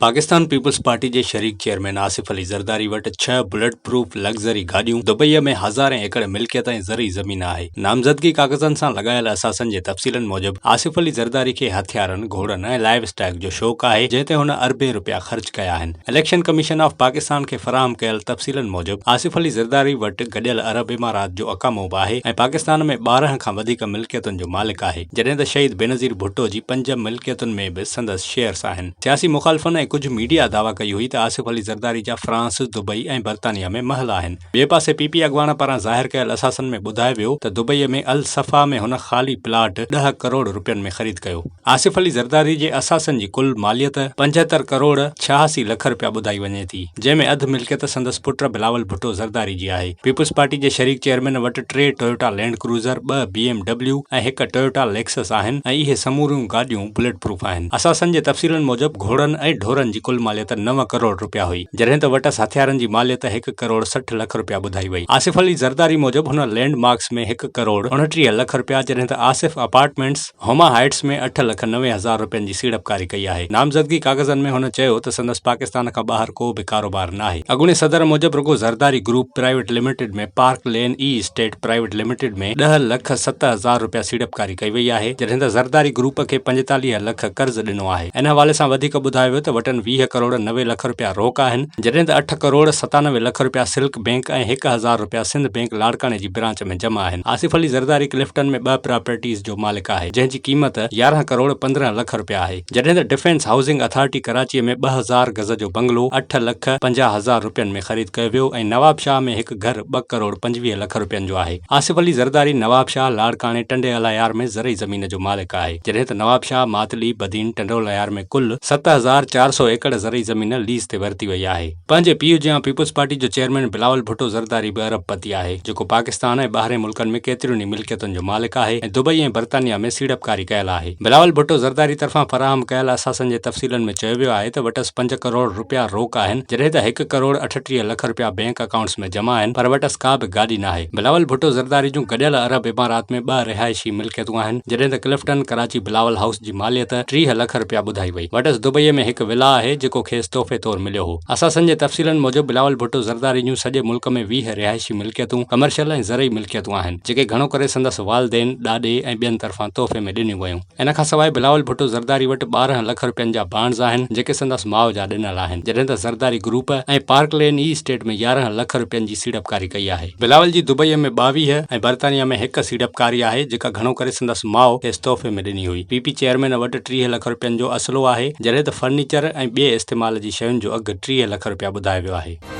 Pakistan peoples party جي شريڪ chairman Asif Ali Zardari وٽ ڇهه بلٽ پروف لگزري گاڏيون، دبئي ۾ هزارين ايڪڙ ملڪيت ۽ زرعي زمين آهي. نامزدگي ڪاغذن سان لڳايل اثاثن جي تفصيلن موجب آصف علي زرداري کي هٿيارن، گهوڙن ۽ لائيو اسٽاڪ جو شوق آهي، جنهن تي هن اربين رپيا خرچ ڪيا آهن. اليڪشن ڪميشن آف پاڪستان کي فراهم ڪيل تفصيلن موجب آصف علي زرداري وٽ گڏيل عرب امارات جو اقامو به آهي ۽ پاڪستان ۾ 12 کان وڌيڪ ملڪيتن جو مالڪ آهي، جڏهن ته شهيد بينظير ڀٽو جي پنج ملڪيتن ۾ به سندس شيئرز آهن. سياسي مخالفن ۽ ڪجهه ميڊيا دعويٰ ڪئي هئي ته آصف علي زرداري جا فرانس، دبئي ۽ برطانيا ۾ محل آهن. ٻئي پاسي پي پي اڳواڻ پاران ظاهر ڪيل اثاثن ۾ ٻڌايو ويو ته دبئي ۾ الصفا ۾ هن خالي پلاٽ ڏهه ڪروڙ رپين ۾ خريد ڪيو. آصف علي زرداري جي اثاثن جي ڪل ماليت 75 ڪروڙ 86 لک رپيا ٻڌائي وڃي ٿي، جنهن ۾ اڌ ملڪيت سندس پٽ بلاول ڀٽو زرداري جي آهي. پيپلز پارٽي جي شريڪ چيئرمين وٽ ٽي ٽويوٽا لينڊ ڪروزر، ٻه بي ايم ڊبليو ۽ هڪ ٽويوٽا ليڪسس آهن ۽ اهي سموريون گاڏيون بليٽ پروف آهن. اثاثن جي تفصيلن موجب گهوڙن ۽ ڍورن جي ڪل ماليت نو ڪروڙ رپيا هئي، جڏهن ته وٽس هٿيارن جي ماليت هڪ ڪروڙ 60 لک رپيا ٻڌائي وئي. آصف علي زرداري موجب هن لينڊ مارڪس ۾ هڪ ڪروڙ 29 لک رپيا جڏهن ته آصف اپارٽمينٽس هما هائيٽس ۾ اٺ لک 90 هزار رپين جي سيڙپڪاري ڪئي آهي. نامزدگي ڪاغذن ۾ هن چيو ته سندس پاڪستان کان ٻاهر ڪو به ڪاروبار ناهي. اڳوڻي صدر موجب رڳو Zardari group private limited ۾ park lane e estate private limited ۾ ڏهه لک ست هزار رپيا سيڙپڪاري ڪئي وئي آهي، جڏهن ته زرداري گروپ کي 45 لک قرض ڏنو آهي. ان حوالي سان وڌيڪ ٻڌايو ويو ته وٽن 20 ڪروڙ 90 لک رپيا روڪ آهن، جڏهن ته اٺ ڪروڙ 97 لک رپيا سلڪ بئنڪ ۽ هڪ هزار رپيا سنڌ بئنڪ لاڙڪاڻي جي برانچ ۾ جمع آهن. آصف علي زرداري ڪلفٽن ۾ ٻه پراپرٽيز جو مالڪ آهي، جنهن جي قيمت 11 ڪروڙ 15 لک رپيا آهي. جڏهن ته ڊفينس هائوسنگ اٿارٽي ڪراچيء ۾ 2000 گز جو بنگلو اٺ لک 50 هزار رپين ۾ خريد ڪيو ويو ۽ نوابشاهه ۾ هڪ گهر ٻه ڪروڙ 25 لک رپين جو آهي. آصف علي زرداري نوابشاهه، لاڙڪاڻي، ٽنڊي الهيار ۾ زرعي زمين جو مالڪ آهي، جڏهن ته نوابشاهه، ماتلي، بدين، ٽنڊو الهيار ۾ ڪل 7400 ايڪڙ زرعي زمين ليز تي ورتي وئي آهي. پنهنجي پيء جيان پيپلز پارٽي جو چيئرمين بلاول ڀٽو زرداري به ارب پتي آهي، جيڪو پاڪستان ۽ ٻاهرين ملڪن ۾ ڪيترين ئي ملڪيتن جو مالڪ آهي ۽ دبئي ۽ برطانيا ۾ سيڙپڪاري ڪيل آهي. بلاول ڀٽو زرداري طرفان فراهم ڪيل اثاثن جي تفصيلن ۾ چيو ويو آهي ته وٽس پنج ڪروڙ رپيا روڪ آهن، جڏهن ته هڪ ڪروڙ 38 لک رپيا بئنڪ اڪائونٽس ۾ جمع آهن پر وٽس ڪا به گاڏي ناهي. بلاول ڀٽو زرداري جون گڏيل عرب امارات ۾ ٻه رهائشي ملڪيتون آهن، جڏهن ته ڪلفٽن ڪراچي بلاول هائوس جي ماليت 30 لک رپيا ٻڌائي وئي. وٽس دبئيء ۾ هڪ ولا آهي، جيڪو کيس تحفي طور مليو هو. اثاثن جي تفصيلن موجب بلاول ڀٽو زرداري جون سڄي ملڪ ۾ 20 رهائشي ملڪيتون، ڪمرشل ۽ زرعي ملڪيتون آهن، جيڪي گهڻو ڪري سندس والدين، ڏاڏي ۽ ٻين طرفان تحفي ۾ ڏنيون ويون. ان کان سواء بلاول ڀٽو زرداري وٽ 12 لک رپين جا بانڊز آهن، جيڪي سندس ماء جا ڏنل آهن، جڏهن ته Zardari group ۽ park lane estate ۾ 11 lakh رپين جي سيڙپڪاري ڪئي آهي. بلاول جي دبئيء ۾ 22 ۽ برطانيا ۾ هڪ سيڙپڪاري آهي، جيڪا گهڻو ڪري سندس ماء کيس تحفي ۾ ڏني هئي. پي پي چيئرمين وٽ 30 لک رپين جو اسلحو آهي، جڏهن ته فرنيچر ۽ ٻئي استعمال جي شين جو اگهه 30 لک رپيا ٻڌايو ويو آهي.